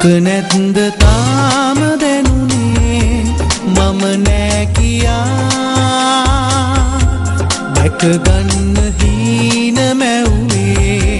දුක නැත්ද තාම දැනුනේ මම නෑ කියා දැක ගන්න හීන මැව්වේ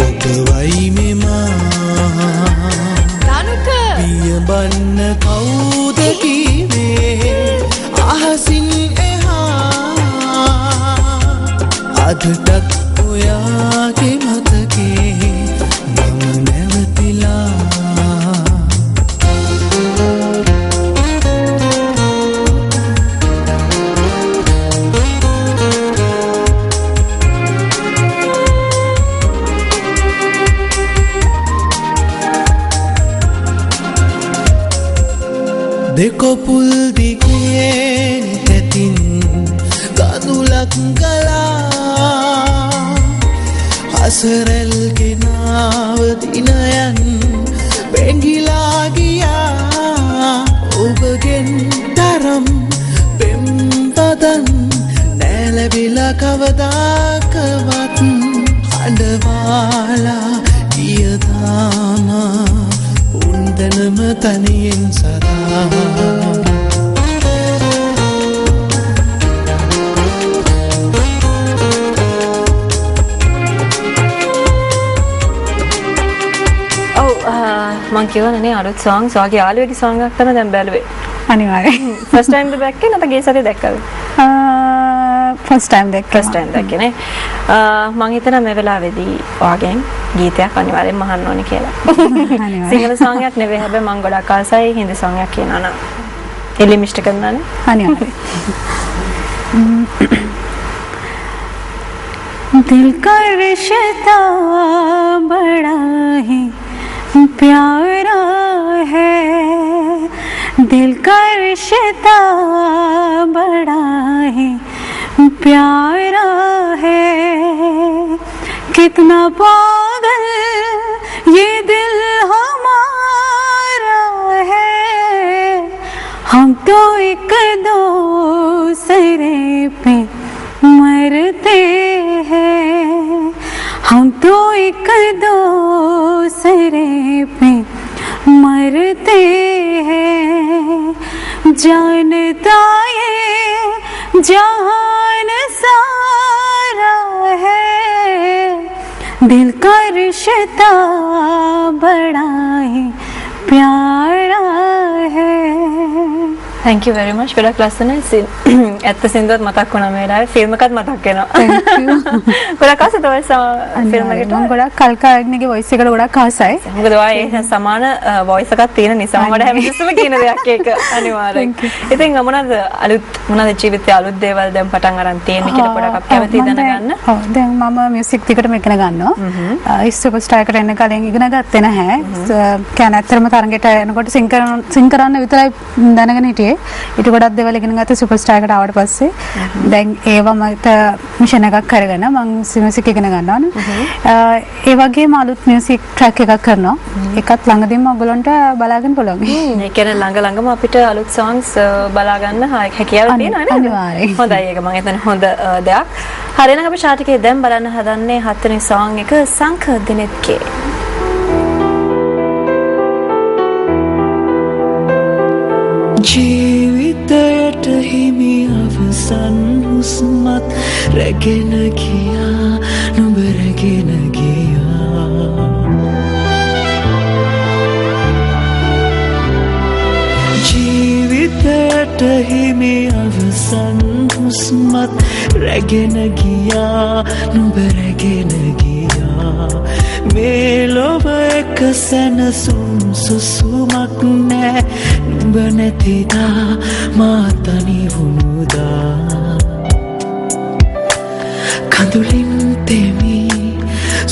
ඔබවයි මෙමා ධනුක පියඹන්න කවුද කීවේ අහසින් එහා අදටත් ඔයාගේ මතකේ මම නැවතිලා. දෙකොපුල් දිගේ තැතින් ගඳුලක් ගලා අසරැල් කෙනාව දිනයන් බැඟිලා ගියා ඔබගෙන් තරම් පෙම් පදන් නෑ ලැබිලා කවදාකවත් හඬවාලා ගියදාම උන්දනම තනියෙන් සදා. ඔව්, මං කියවනේ නේ අලුත් සෝංග්ස් ඔයාගේ යාළුවෙක්ගේ සෝංග් එකක් තමයි දැන් බැලුවේ. අනිවාර්යෙන්. ෆස්ට් ටයිම් ද දැක්කේ නැත්නම් ගිය සතියේ දැක්කද? ෆස්ට් ටයිම් දැක්කේ. ෆස්ට් ටයිම් දැක්කේ නේ. මං හිතනවා මේ වෙලාවේදී ඔයාගෙන් ගීතයක් අනිවාර්යෙන්ම අහන්න ඕනේ කියලා. සිංහල සෝංග් එකක් නෙවෙයි, හැබැයි මං ගොඩක් ආසයි හින්දි සෝංග් එකක් කියනවා නම්. එළිම ඉෂ්ට කරනවා නේ. අනිවාර්යෙන්. दिल का रिश्ता बड़ा ही प्यारा है, दिल का रिश्ता बड़ा ही प्यारा है, कितना पागल ये दिल हमारा है, हम तो एक दूसरे पे मरते हैं, हम तो एक दूसरे पे मरते हैं, जानता ये जहान सारा है, दिल का रिश्ता बड़ा ही प्यारा है. Thank you very much. ගොඩක් ලස්සනයි. ඇත්ත සින්දුවත් මතක් වුණා මේ වෙලාවේ. ෆිල්ම් එකත් මතක් වෙනවා. Thank you. ගොඩක් ආසද ඔය ෆිල්ම් එකට? මම ගොඩක් කල්කාග්නිගේ වොයිස් එකට ගොඩක් ආසයි. මොකද ඔයා ඒ සමාන වොයිස් එකක් තියෙන නිසා මට හැමතිස්සෙම කියන දෙයක් ඒක අනිවාර්යෙන්. ඉතින් මොනවද අලුත් මොනවද ජීවිතයේ අලුත් දේවල් දැන් පටන් අරන් තියෙන්නේ කියලා පොඩක් අපි කැමතියි දැනගන්න. ඔව්, දැන් මම මියුසික් දිගටම ඉගෙන ගන්නවා. සුපර් ස්ටාර් එකට එන්න කලින් ඉගෙන ගත්තේ නැහැ. කියන්නේ ඇත්තටම තරඟයට එනකොට සිං කරන්න විතරයි දැනගෙන හිටියේ. ඊට ගොඩක් දේවල් ඉගෙන ගත්තා සුපර් ස්ටාර් එකට ආවට පස්සේ. දැන් ඒවා මට මිෂන් එකක් කරගෙන මං මියුසික් ඉගෙන ගන්නවානේ. ඒ වගේම අලුත් මියුසික් ට්‍රැක් එකක් කරනවා. ඒකත් ළඟදීම ඔයගොල්ලන්ට බලාගන්න පුළුවන්. ඒ කියන්නේ ළඟ ළඟම අපිට අලුත් සෝංග්ස් බලා ගන්න හැකියාව තියෙනවා නේද? අනිවාර්යයෙන්. හොඳයි, ඒක මං හිතන්නේ හොඳ දෙයක්. හරි, එහෙනම් අපි චාට් එකේ දැන් බලන්න හදන්නේ හත්වෙනි සෝං එක සංඛ දිනෙත්ගේ. ජීවිතයට හිමි අවසන් හුස්මත් රැගෙන ගියා නුඹ රැගෙන ගියා. ජීවිතයට හිමි අවසන් හුස්මත් රැගෙන ගියා නුඹ රැගෙන ගියා. මේ ලොව එක සැනසුම් සුසුමක් නෑ නුඹ නැතිදා මා තනි වුණුදා. කඳුලින් තෙමි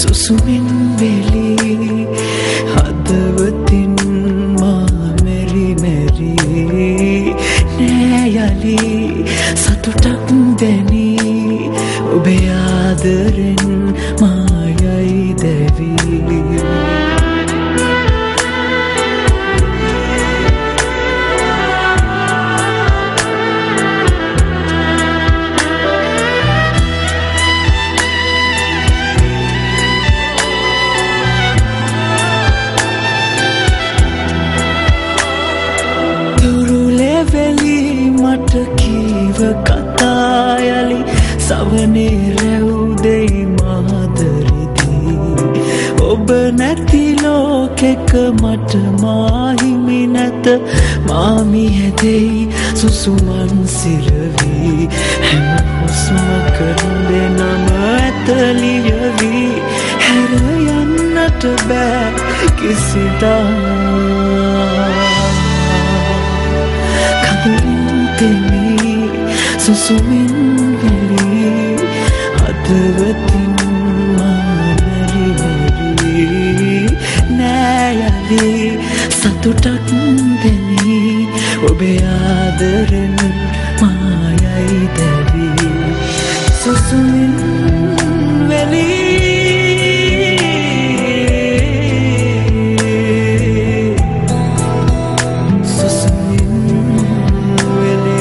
සුසුමින් වෙලි හදවතින් මා මෙරි මෙරි නෑ යලි සතුටක් දැනි ඔබේ ආදරෙන් මා යයි දැවි. කතා යලි සවනේ රැව් දෙයි මාදරිදී ඔබ නැති ලෝකෙක මට මා හිමි නැත මාමි හැදෙයි සුසුමන් සිරවි හැම හුස්මක නුඹේ නම ඇත ලියවි හැර යන්නට බෑ කිසිදා කඳුලින් තෙමි සුසුමින් වෙලී හදවතින් මා මෙරි මෙරි නෑ යලි සතුටක් දෙමි ඔබේ ආදරෙන් මා යයි දැවි සුසුමින් වෙලී සුසුමින් වෙලී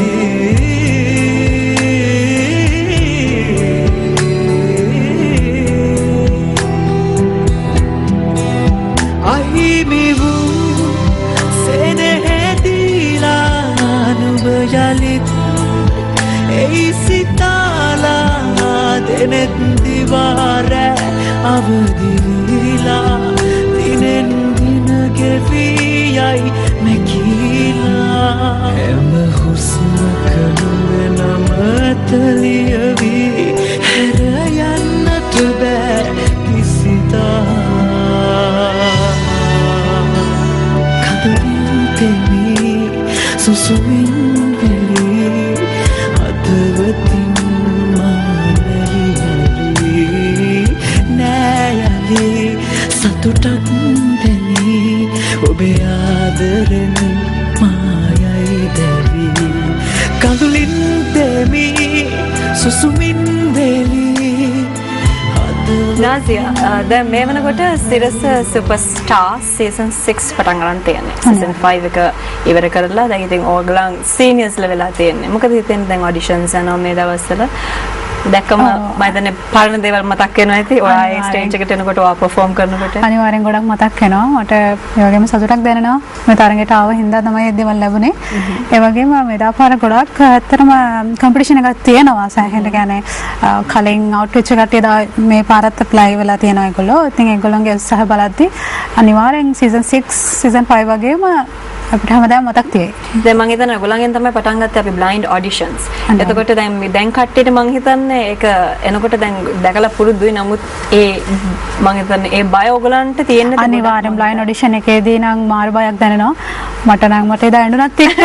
අහිමි වූ සෙනෙහෙ දීලා නුඹ යළිත් එයි සිතාලා දෙනෙත් දිවා රෑ අවදි වීලා දිනෙන් දින ගෙවී යයි මැකීලා හැම හුස්මක නුඹ නම ඇත ලියවි හැර යන්නට බෑ කිසිදා කඳුලින් තෙමි සුසුමින් වෙලී හදවතින් මා මෙරි මෙරි නෑ යලි සතුටක් දෙමි ඔබේ ආදරෙන් මා යයි දැවි කඳුලින් තෙමි සුසුමින් වෙලී හදවතින් නාසියා, දැන් මේ වෙනකොට සිරස සුපර්ස්ටාර් සීසන් 6 පටන් ගන්න තියෙන්නේ. සීසන් 5 එක ඉවර කරලා දැන් ඉතින් ඕගොල්ලන් සීනියර්ස්ලා වෙලා තියෙන්නේ. මොකද හිතෙන්නේ දැන් ඔඩිෂන්ස් යනවා මේ දවස්වල. දැක්කම මම හිතන්නේ පරණ දේවල් මතක් වෙනවා ඇති. ඔයා ඒ ස්ටේජ් එකට එනකොට ඔයා පර්ෆෝම් කරනකොට. අනිවාර්යෙන් ගොඩක් මතක් වෙනවා. මට ඒ වගේම සතුටක් දැනෙනවා. මේ තරඟයට ආව හින්දා තමයි මේ දේවල් ලැබුණේ. ඒ වගේම මෙදා පාර ගොඩක් ඇත්තටම කම්පිටිෂන් එකක් තියෙනවා. සෑහෙන කියන්නේ කලින් අවුට් වෙච්ච කට්ටිය මේ පාරත් ඇප්ලයි වෙලා තියෙනවා ඒගොල්ලෝ. ඉතින් ඒගොල්ලන්ගේ උත්සාහ බලද්දි අනිවාර්යෙන් සීසන් 6 සීසන් 5 වගේම අපිට හැමදාම මතක් තියෙයි. දැන් මං හිතන්නේ ඔයගොල්ලන්ගෙන් තමයි පටන් ගත්තේ අපි බ්ලයින්ඩ් ඔඩිෂන්ස්. එතකොට දැන් මේ දැන් කට්ටියට මං හිතන්නේ ඒක එනකොට දැන් දැකලා පුරුදුයි. නමුත් ඒ මං හිතන්නේ ඒ බය ඔයගොල්ලන්ට තියෙන්න තිබුණා. අනිවාර්යෙන් බ්ලයින්ඩ් ඔඩිෂන් එකේදී නම් මාර බයක් දැනෙනවා. මට නම් මට එදා ඇඬුනත් එක්ක.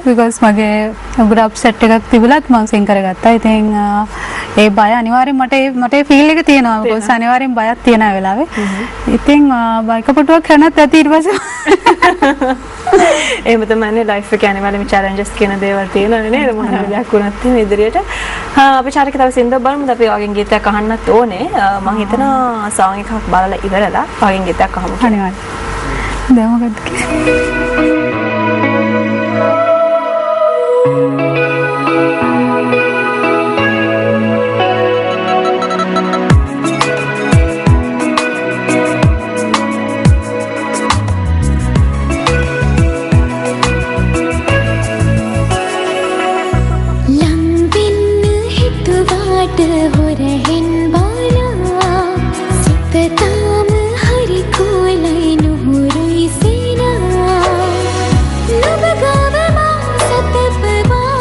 because මගේ උගුර අප්සෙට් එකක් තිබුණත් මං සිං කරගත්තා. ඉතින් ඒ බය අනිවාර්යෙන් මට ඒ ෆීල් එක තියෙනවා. because අනිවාර්යෙන් බයක් තියෙන ඒ වෙලාවේ. ඉතින් බයික පුටුවක් කරනත් ඇති ඊට පස්සේ. එහෙම තමයි ලයිෆ් එකේ අනිවාර්යයෙන්ම චැලෙන්ජස් කියන දේවල් තියෙනවනේ නේද? මොන හරි දෙයක් වුණත් එහෙම ඉදිරියට. අපි චාරික තව සින්දුවක් බලමුද? අපි ඔයාගෙන් ගීතයක් අහන්නත් ඕනේ. මං හිතනවා සෝං එකක් බලලා ඉවරලා ඔයාගෙන් ගීතයක් අහමු කියලා. අනිවාර්යයෙන්. දැන් මොකද්ද කියන්නේ? ලං වෙන්න හිතුවාට හොරෙන් බාලා සිත තාම හරි කෝලයි නුහුරුයි සේනා නුඹ ගාව මා සතපවා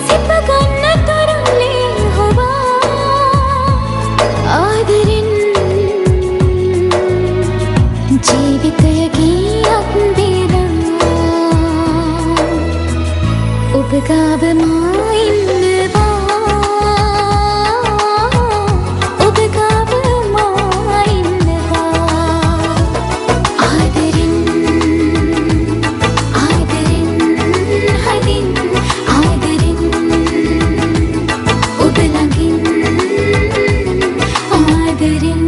සිප ගන්න තරම් ලේ හොවා ආදරෙන් ජීවිතය ගියක් බේරා ඔබ ගාව මා ඉන්නවා ඔබ ගාව මා ඉන්නවා ආදරෙන් ආදරෙන් හදින් ආදරෙන් ඔබ ළඟින් ආදරෙන්.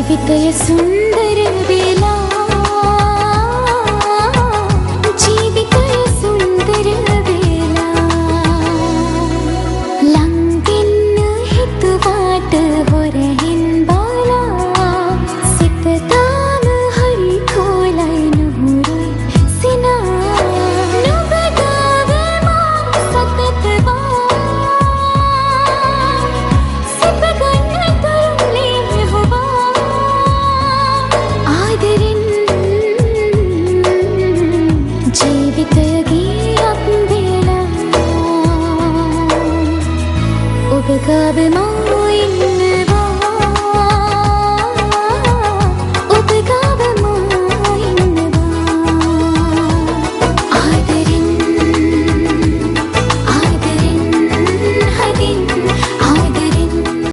ජීවිතය සුන්දර